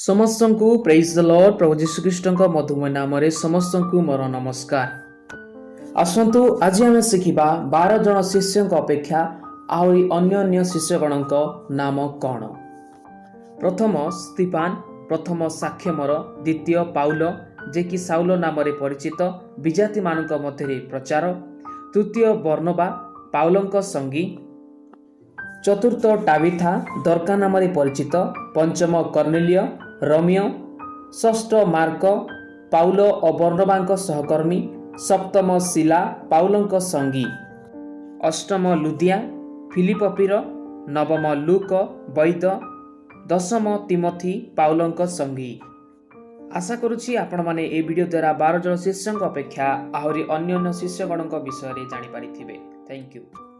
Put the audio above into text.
ସମସ୍ତଙ୍କୁ ପ୍ରେଜ୍ ଦ ଲର୍ଡ। ପ୍ରଭୁ ଯୀଶୁଖ୍ରୀଷ୍ଟଙ୍କ ମଧୁମୟ ନାମରେ ସମସ୍ତଙ୍କୁ ମୋର ନମସ୍କାର। ଆସନ୍ତୁ, ଆଜି ଆମେ ଶିଖିବା 12 ଜଣ ଶିଷ୍ୟଙ୍କ ଅପେକ୍ଷା ଆହୁରି ଅନ୍ୟ ଅନ୍ୟ ଶିଷ୍ୟଗଣଙ୍କ ନାମ କ'ଣ। ପ୍ରଥମ ସ୍ତିଫାନ, ପ୍ରଥମ ସାକ୍ଷ୍ୟମର। ଦ୍ୱିତୀୟ ପାଉଲ, ଯେ କି ସାଉଲ ନାମରେ ପରିଚିତ, ବିଜାତିମାନଙ୍କ ମଧ୍ୟରେ ପ୍ରଚାର। ତୃତୀୟ ବର୍ଣ୍ଣବା, ପାଉଲଙ୍କ ସଙ୍ଗୀ। ଚତୁର୍ଥ ଟାବିଥା, ଦର୍କା ନାମରେ ପରିଚିତ। ପଞ୍ଚମ କର୍ଣ୍ଣିଲିୟ, ରୋମୀୟ। ଷଷ୍ଠ ମାର୍କ, ପାଉଲ ଓ ବର୍ଣ୍ଣବାଙ୍କ ସହକର୍ମୀ। ସପ୍ତମ ଶିଲା, ପାଉଲଙ୍କ ସଙ୍ଗୀ। ଅଷ୍ଟମ ଲୁଦିଆ, ଫିଲିପିର। ନବମ ଲୁକ, ବୈଦ। ଦଶମ ତିମଥି, ପାଉଲଙ୍କ ସଙ୍ଗୀ। ଆଶା କରୁଛି ଆପଣମାନେ ଏହି ଭିଡ଼ିଓ ଦ୍ୱାରା 12 ଜଣ ଶିଷ୍ୟଙ୍କ ଅପେକ୍ଷା ଆହୁରି ଅନ୍ୟ ଅନ୍ୟ ଶିଷ୍ୟଗଣଙ୍କ ବିଷୟରେ ଜାଣିପାରିଥିବେ। Thank you.